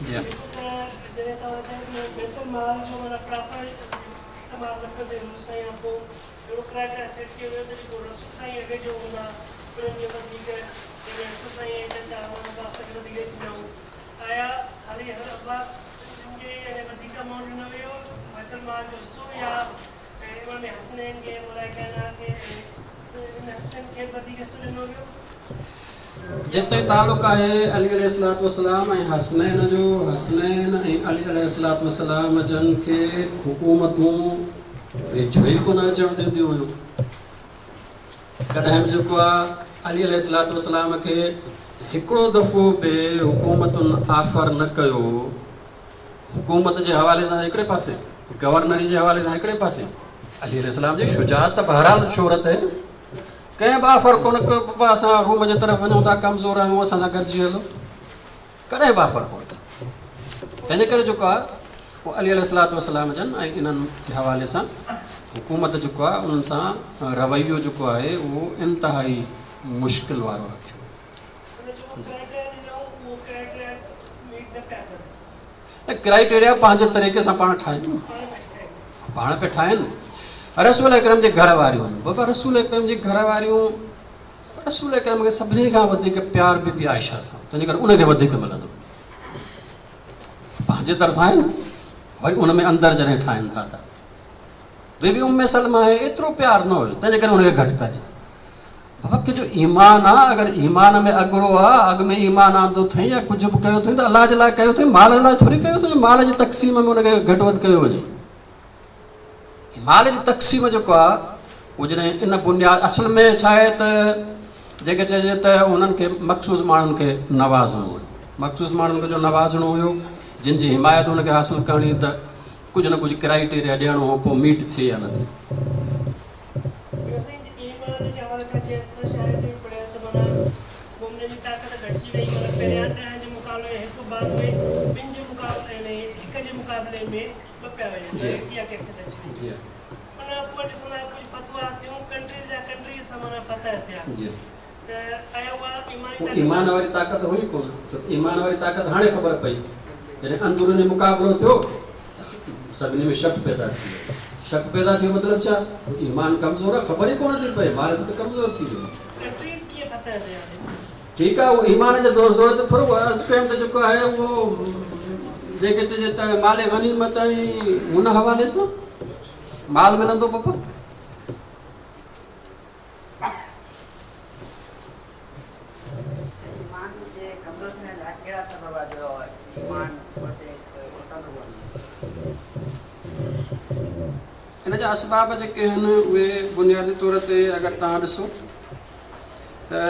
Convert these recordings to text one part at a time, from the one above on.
جي. جيستائين تعلق آهي علي عليه الصلوة والسلام ۽ حسنين جو، حسنين ۽ علي عليه الصلوة والسلام جن کي حڪومتون ويجهو ئي ڪونه اچڻ ڏينديون هيون. ڪڏهن به جيڪو آهي علي عليه الصلوة والسلام کي هڪڙو دفعو به حڪومتن آفر نه ڪيو. حڪومت جي حوالي سان هڪڙي پاسي، گورنري جي حوالي سان هڪڙي پاسي، علي عليه السلام جي شجاعت ته بهرحال شهرت آهي نه. ڪنهن به آفر ڪونه ڪيو بابا اسان روم جي طرف وڃون ٿا ڪمزور آهيون اسان سان گڏجي هلو ڪڏهن به آفر ڪونه ڪيو تنهنجي ڪري جيڪو آهي اهو علي عليه الصلوة والسلام جن ۽ انهن جي حوالي سان حڪومت جيڪو آهي انهن سان رويو جيڪو آهي اهو انتهائي مشڪل وارو رکيو ڪرائيٽيريا پنهنجي طريقي سان پاڻ ٺاهين پاڻ پيا ٺاهين رسول اڪرم جي گهر واريون بابا رسول اڪرم جي گهر واريون رسول اڪرم کي سڀني کان وڌيڪ پيار بي بي عائشه سان تنهنجي ڪري ان کي وڌيڪ ملندو پنهنجي طرف آهن وري ان ۾ اندر جڏهن ٺاهين ٿا ته بي بي ام سلمه آهي ايترو پيار نه هيس تنهنجي ڪري ان کي گهٽ ٿا ڏين بابا ڪنهن جو ايمان آ اگر ايمان ۾ اڳرو آ اڳ ۾ ايمان آندو اٿئي يا ڪجهه به ڪيو اٿئي ته الله جي لاء ڪيو اٿئي مال جي لاء ٿوري ڪيو اٿئي مال جي تقسيم ۾ ان کي گهٽ وڌ ڪيو وڃي مال جي تقسيم جيڪو آ اهو جڏهن ان بنياد اصل ۾ ڇا آهي ته جيڪي چئجي ته انهن کي مخصوص ماڻهن کي نوازڻو هيو مخصوص ماڻهن کي جو نوازڻو هيو جن جي حمايت ان کي حاصل ڪرڻي ته ڪجهه نه ڪجهه ڪرائيٽيريا ڏيڻو هو پوء ميٽ ٿئي يا نه ٿئي. ٻيو سائين جي ايمان جي حوالي سان جيئن ته شاعري تي به پڙهيل ته معنيٰ مومنن جي طاقت گهٽجي وئي معنيٰ پهريان ڏهن جي مقابلي ۾ هڪ بعد ۾ ٻن جي مقابلي يعني هڪ جي مقابلي ۾ ٻه پيا وڃن معنيٰ اها ڪيفيت اچي وئي ان کان پوء ڏسندا ڪجهه فتوحات ٿيون ڪنٽريز جا ڪنٽريز سان معنيٰ فتح ٿيا ته آيا اها ايماني طاقت ايمان واري طاقت هئي ڪونه ڇو ته ايمان واري طاقت هاڻي خبر پئي جڏهن اندروني مقابلو ٿيو سڀني ۾ شڪ پيدا ٿي ويو. شڪ پيدا ٿيو مطلب ڇا؟ ايمان ڪمزور آ خبر ئي ڪونه ٿي پئي معرفت ڪمزور ٿي وئي. ڪنٽريز ڪيئن فتح ٿيا آهن؟ ٺيڪ آ اهو ايمان جي زور تي ٿورو عرض ڪيم ته جيڪو آهي اهو جنهن کي چئجي ته مال غنيمت ۽ ان حوالي سان مال ملندو بابا. ايمان جي ڪمزور ٿيڻ جا ڪهڙا سبب آ جو ايمان پوئتي کٽندو وڃي؟ ان جا اسباب جيڪي آهن اهي بنيادي طور تي اگر توهان ڏسو ته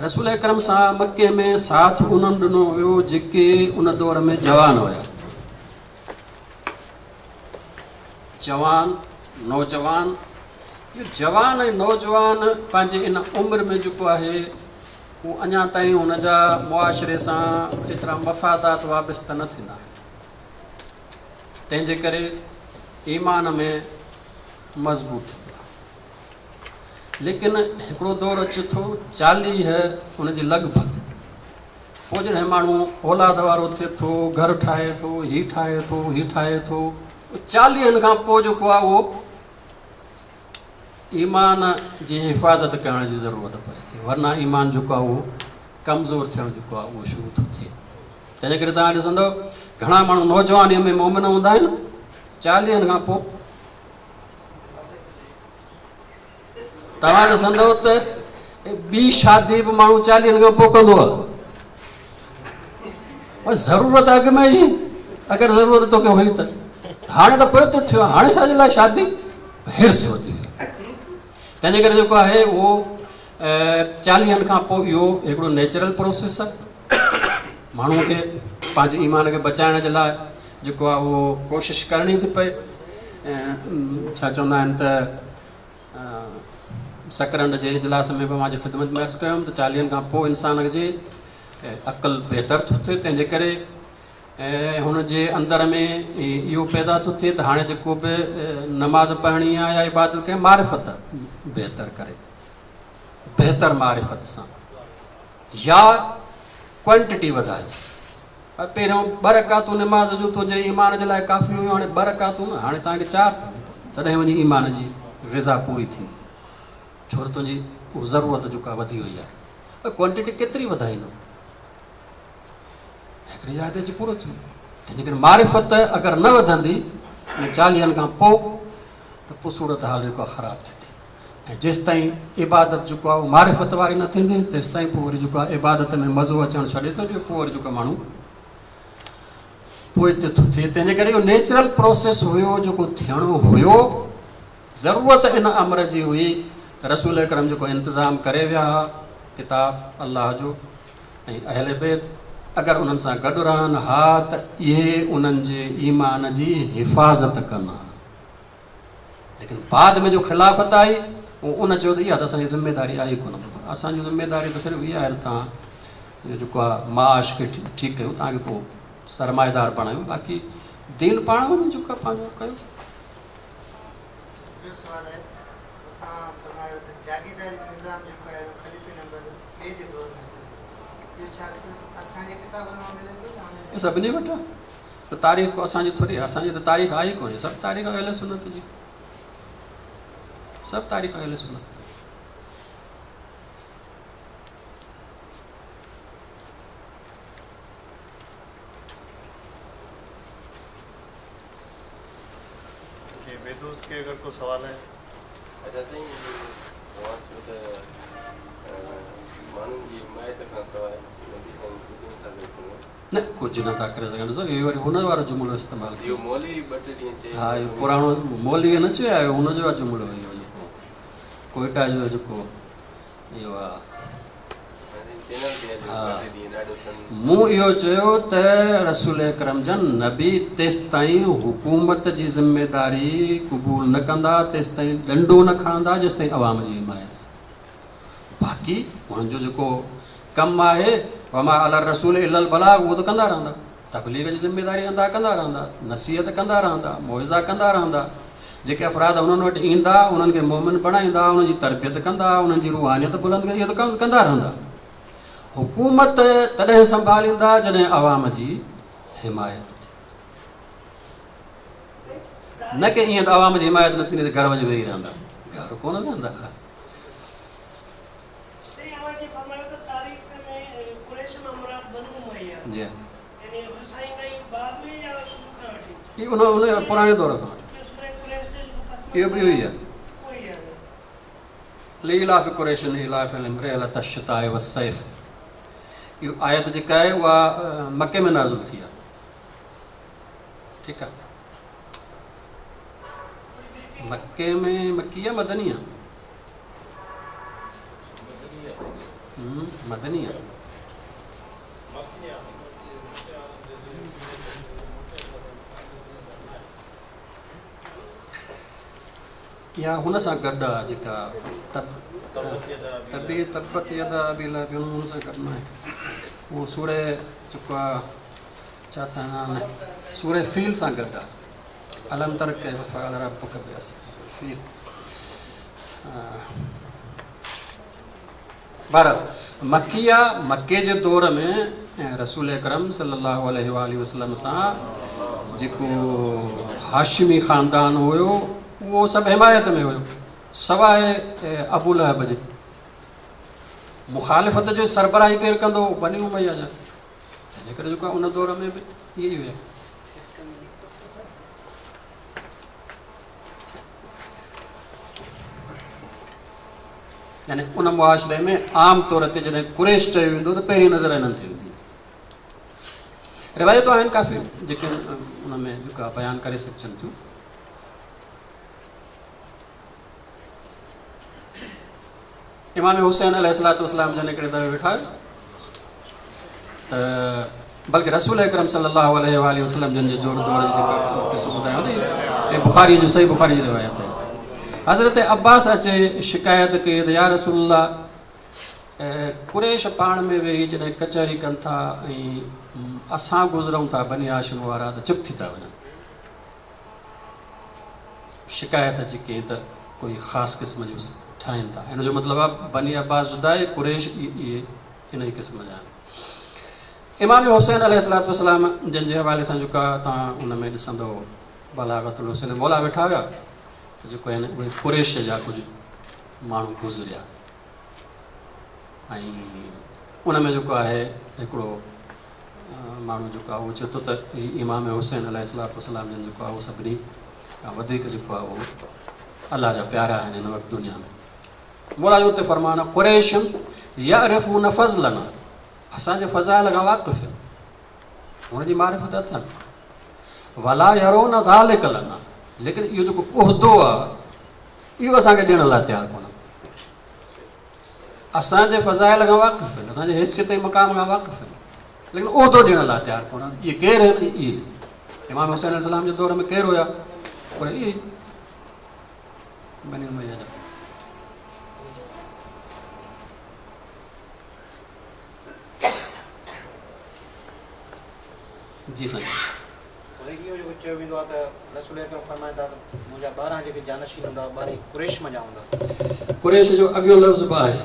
رسول اڪرم سان مڪي ۾ ساٿ انهن ڏنو هيو جيڪي ان دور ۾ جوان هيا جوان، نوجوان، اهو جوان ۽ نوجوان پنهنجي ان عمر ۾ جيڪو آهي اهو اڃا تائين هن جا معاشري سان ايترا مفادات وابسته نه ٿيندا آهن تنهن جي ڪري ايمان ۾ مضبوط ٿيندو آهي ليڪن هڪڙو دور اچي ٿو 40 ان جي لڳ ڀڳ پوء جڏهن ماڻهو اولاد وارو ٿئي ٿو، گهر ٺاهي ٿو، هي ٺاهي ٿو، هي ٺاهي ٿو، چاليهن کان پوء جيڪو آهي اهو ايمان جي حفاظت ڪرڻ جي ضرورت پئي ٿي، ورنه ايمان جيڪو آهي اهو ڪمزور ٿيڻ جيڪو آهي اهو شروع ٿو ٿئي. تنهنجي ڪري توهان ڏسندو گهڻا ماڻهو نوجوانيء ۾ مومن هوندا آهن، چاليهن کان پوء توهان ڏسندؤ ته ٻي شادي به ماڻهو چاليهن کان پوء ڪندو آهي. ضرورت اڳ ۾ ئي اگر ضرورت توکي هئي ته هاڻي ته پوء ته ٿيو هاڻي ڇا جي لاء شادي حرص وڌي ويو تنهنجي ڪري جيڪو آهي اهو چاليهن کان پوء اهو هڪڙو نيچرل پروسيس آهي ماڻهو کي پنهنجي ايمان کي بچائڻ جي لاء جيڪو آهي اهو ڪوشش ڪرڻي ٿي پئي ڇا چوندا آهن ته سڪرنڊ جي اجلاس ۾ به اوهان جي خدمت ۾ عرض ڪيم ته چاليهن کان پوء انسان جي عقل بهتر ٿو ٿئي تنهن جي ڪري هن جي اندر ۾ اهو پيدا ٿو ٿئي ته هاڻي جيڪو به نماز پڙهڻي آهي يا عبادت ڪرڻي معرفت بهتر ڪري بهتر معرفت سان يا ڪوانٽٽي وڌائي. پهريون ٻه رڪعتون نماز جون تنهنجي ايمان جي لاء ڪافي هيون، هاڻي ٻه رڪعتون نه، هاڻي توهان کي چار پڙهڻيون پونديون، تڏهن وڃي ايمان جي غذا پوري ٿيندي، ڇو ته تنهنجي ضرورت جيڪا وڌي وئي آهي. ڪوانٽيٽي ڪيتري وڌائيندو؟ هڪڙي جاء تي اچي پورو ٿيو. تنهنجي ڪري معرفت اگر نه وڌندي ان چاليهن کان پوء ته پوء صورتحال جيڪو آهي خراب ٿي ٿئي ۽ جيستائين عبادت جيڪو آهي اهو معرفت واري نه ٿيندي تيستائين پوء وري جيڪو آهي عبادت ۾ مزو اچڻ ڇڏي ٿو ڏئي، پوء وري جيڪو ماڻهو پوء تي ٿو ٿئي. تنهنجي ڪري اهو نيچرل پروسيس هيو جيڪو ٿيڻو هيو. ضرورت ان امر جي هئي ته رسول اڪرم جيڪو انتظام ڪري ويا ها ڪتاب الله جو ۽ اهل بيت اگر انهن سان گڏ رهن ها ته اهي انهن جي ايمان جي حفاظت ڪن ها، ليڪن بعد ۾ جو خلافت آئي ان چيو ته اها ته اسان جي ذميداري آهي ڪونه، اسان جي ذميداري ته صرف اها آهي ته توهان اهو جيڪو آهي معاش کي ٺيڪ ڪيون، توهان کي ڪو سرمائيدار بڻايون، باقي دين پاڻ وڃي جيڪو آهي پنهنجو ڪيو. ٻيو سوال آهي ته توهان فرمايو ته جاگيرداري نظام جيڪو آهي سو خليفي نمبر ٻئي جي دور ۾ شروع ٿيو، اهو ڇا صرف اسان جي ڪتابن مان ملي ٿو يا انهن جي؟ سڀني وٽ آهي ته تاريخ ڪو اسان جي ٿوري آهي، اسان جي ته تاريخ آهي ئي ڪونهي، سڀ تاريخ اهل سنت جي، سڀ تاريخ اهل سنت جي. ڪي ٻئي دوست کي اگر ڪو سوال آهي. اچا سائين توهان چيو ته ماڻهن جي حمايت کان سواء نبي سائين ڪجهه نٿا ڪري سگهن. نه ڪجهه نٿا ڪري سگهن ڏسو اهو وري هن وارو جملو استعمال ڪيو. اهو مولوي ٻه ٽي ڏينهن چئي ها اهو پراڻو مولوي نه چيو آهي هن جو آهي جملو اهو جيڪو ڪوئيٽا جو جيڪو اهو آهي. مون اهو چيو ته رسول اڪرم جن نبي تيستائين حڪومت جي ذميداري قبول نه ڪندا، تيستائين ڏنڊو نه کڻندا جيستائين عوام جي حمايت نه ٿئي. باقي انهن جو جيڪو ڪم آهي وما علي الرسول الا البلاغ اهو ته ڪندا رهندا. تبليغ جي ذميداري ادا ڪندا رهندا، نصيحت ڪندا رهندا، موعظا ڪندا رهندا، جيڪي افراد انهن وٽ ايندا انهن کي مؤمن بڻائيندا، انهن جي تربيت ڪندا، انهن جي روحانيت بلند ڪندا، اهو ته ڪم ڪندا رهندا. حڪومت تڏهن سنڀاليندا جڏهن عوام جي حمايت ٿي، نه ڪي ائين ته عوام جي حمايت نه ٿيندي ته گهر وڃي ويهي رهندا، گهر ڪونه ويهندا. سائين اوهان جي فرمايو ته تاريخ ۾ قريش مان مراد بنو اميه جي يعني حضور سائين کان ئي بعد ۾ يا شروع کان وٺي؟ هي ان ان پراڻي دور کان وٺي. اهو سوره قريش جو جيڪو پس اهو به اهو ئي آهي. اهو ئي آهي. لإيلاف قريش إيلافهم رحلة الشتاء والصيف اهو آيت جيڪا آهي اها مڪي ۾ نازل ٿي آهي ٺيڪ آهي مڪي ۾ مڪي يا مدني آهي مدني آهي. اها هن سان گڏ آهي جيڪا تبي تبت يدا ابي لهب هن سان گڏ ناهي اهو سورة جيڪو آهي ڇا ٿا آهن سورة فيل سان گڏ آهي الم تر ڪيف فعل ربک باصحاب الفيل. بهرحال مڪيه مڪي جي دور ۾ رسول اڪرم صلي الله عليه واله وسلم سان جيڪو هاشمي خاندان هيو اهو سڀ حمايت ۾ هيو سواء ابو لهب جي. مخالفت جو سربراهي ڪير ڪندو هو؟ بني اميه جا. تنهن ڪري جيڪو ان دور ۾ به اهي ئي هيا. يعني ان معاشري ۾ عام طور تي جڏهن قريش چيو ويندو ته پهرين نظر انهن تي ويندي. روايتون آهن ڪافي جيڪي ان ۾ جيڪا بيان ڪري سگهجن ٿيون. امام حسين عليه الصلوة والسلام جن هڪڙي دفعي ويٺا ته بلڪه رسول اڪرم صلي الله عليه واله وسلم جن جي جوڙ دور جي جيڪا قصو ٻڌايو ته هي بخاري جو صحيح بخاري جي روايت آهي. حضرت عباس اچي شڪايت ڪئي ته يا رسول الله قريش پاڻ ۾ ويهي جڏهن ڪچهري ڪن ٿا ۽ اسان گذرون ٿا بني هاشم وارا ته چپ ٿي ٿا وڃن. شڪايت اچي ڪئي ته ڪوئي خاص قسم جون ٺاهين ٿا. ان جو مطلب آهي بني عباس جدا آهي قريش اهي انهي قسم جا آهن. امام حسين عليه الصلوة والسلام جن جي حوالي سان جيڪا توهان ان ۾ ڏسندو بلاغت الحسين مولا ويٺا هيا ته جيڪو آهن اهي قريش جا ڪجهه ماڻهو گذريا ۽ ان ۾ جيڪو آهي هڪڙو ماڻهو جيڪو آهي اهو چئي ٿو ته هي امام حسين عليه الصلوة والسلام جن جيڪو آهي اهو سڀني کان وڌيڪ جيڪو آهي اهو الله جا پيارا آهن هن وقت دنيا ۾ مولا جو اتي فرمان قريش يعرفون فضلنا اسان جي فضائل کان واقف آهن هن جي معرفت اٿن ولا يرون ذلك لنا ليڪن اهو جيڪو عهدو آهي اهو اسان کي ڏيڻ لاء تيار ڪونه اسان جي فضائل کان واقف آهن اسان جي حيثيت ۽ مقام کان واقف آهن ليڪن عهدو ڏيڻ لاء تيار ڪونه اهي ڪير آهن اهي امام حسين عليه السلام جي دور ۾ ڪير هيا پر اهي بني اميه جا جي سائين. وري اهو جيڪو چيو ويندو آهي ته رسول اڪرم فرمائن ٿا ته منهنجا 12 جيڪي جانشين هوندا 12 قريش منجهان هوندا. قريش جو اڳيون لفظ به آهي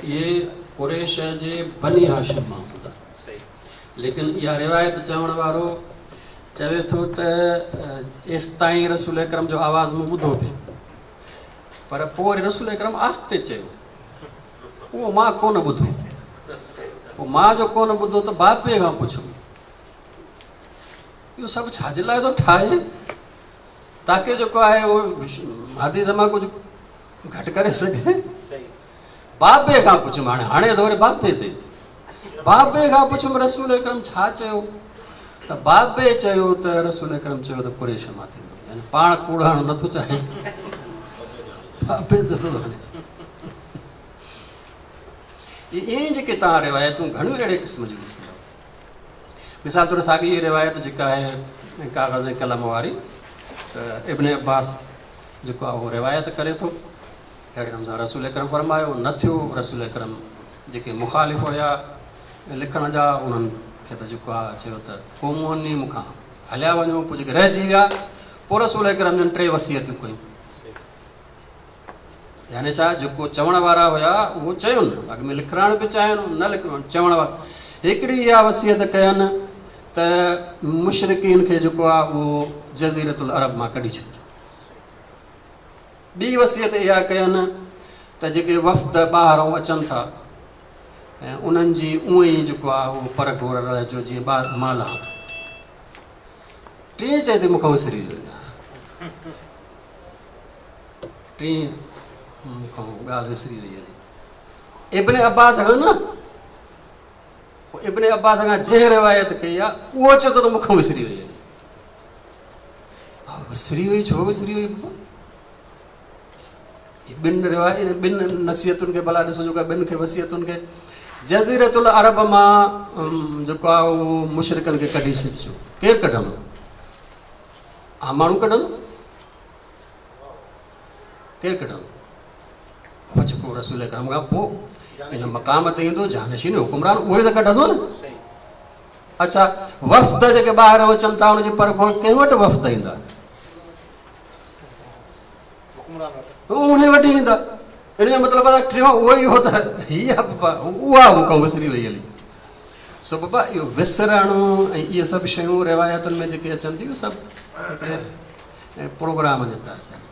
اهي قريش جي بني هاشم مان هوندا. ليڪن اها روايت چوڻ وارو چوي ٿو ته ايستائين رسول اڪرم جو آواز مون ٻڌو پئي پر پوء وري رسول اڪرم آهستي چيو اهو مان ڪونه ٻڌو. پوء مان جو ڪونه ٻڌو ته بابي کان پڇيم، اهو سڀ ڇا جي لاء ٿو ٺاهي؟ تاڪه جيڪو آهي اهو حديث مان ڪجهه گهٽ ڪري سگهي. بابي کان پڇيم، هاڻي هاڻي ٿو وري بابي تي. بابي کان پڇيم رسول اڪرم ڇا چيو؟ ته بابي چيو ته رسول اڪرم چيو ته قريش مان ٿيندو. يعني پاڻ ڪوڙ هڻڻ نٿو چاهي. بابي تي ٿو هڻي. ائين ئي جيڪي توهان روايتون گهڻيون اهڙي قسم جون ڏسندؤ. مثال طور ساڳي ئي روايت جيڪا آهي ڪاغذ ۽ قلم واري ته ابن عباس جيڪو آهي اهو روايت ڪري ٿو اهڙي نموني سان رسول اڪرم فرمايو نه ٿيو رسول اڪرم جيڪي مخالف هيا لکڻ جا انهن کي ته جيڪو آهي چيو ته قوموني مون کان هليا وڃو پوء جيڪي رهجي ويا پوء رسول اڪرم جن ٽي وصيتون ڪيون يعني ڇا جيڪو چوڻ وارا هيا اهو چين اڳ ۾ لکرائڻ به چاهين نه لکرائڻ چوڻ وارا هڪڙي اها وصيت ڪين ته مشرڪين کي جيڪو آهي اهو جزيرت العرب مان ڪڍي ڇڏجو ٻي وصيت اها ڪين ته جيڪي وفد ٻاهرون اچن ٿا ۽ انهن جي اونئن ئي جيڪو آهي اهو پر گهور رهجو جيئن ٻاهر مان لهان ٿو ٽين چئي ٿي مون کان وسري ويو ٽين مون کان ڳالهه وسري وئي هلي. ابن عباس کان نه، پوء ابن عباس کان جنهن روايت ڪئي آ اهو چئي ٿو ته مون کان وسري وئي هلي. وسري وئي ڇو وسري وئي بابا؟ ٻن روايت ٻن نصيحتن کي ڀلا ڏسو جيڪا ٻن کي وصيتن کي جزيرة العرب مان جيڪو آ اهو مشرڪن کي ڪڍي ڇڏجو. ڪير ڪڍندو؟ عام ماڻهو ڪڍندو؟ ڪير ڪڍندو؟ بابا جيڪو رسول اڪرم کان پوء ان مقام تي ايندو جانشين حڪمران اهو ئي ته ڪڍندو نه. اڇا وفد جيڪي ٻاهر اچن ٿا ان جي پر ڪنهن وٽ وفد ايندا؟ انهي وٽ ايندا. ان جو مطلب آهي ٽيون اهو ئي هو ته هي بابا اها مون کان وسري وئي هلي. سو بابا اهو وسرڻ ۽ اهي سڀ شيون روايتن ۾ جيڪي اچن ٿيون سڀ هڪڙي پروگرام جي تحت آهن.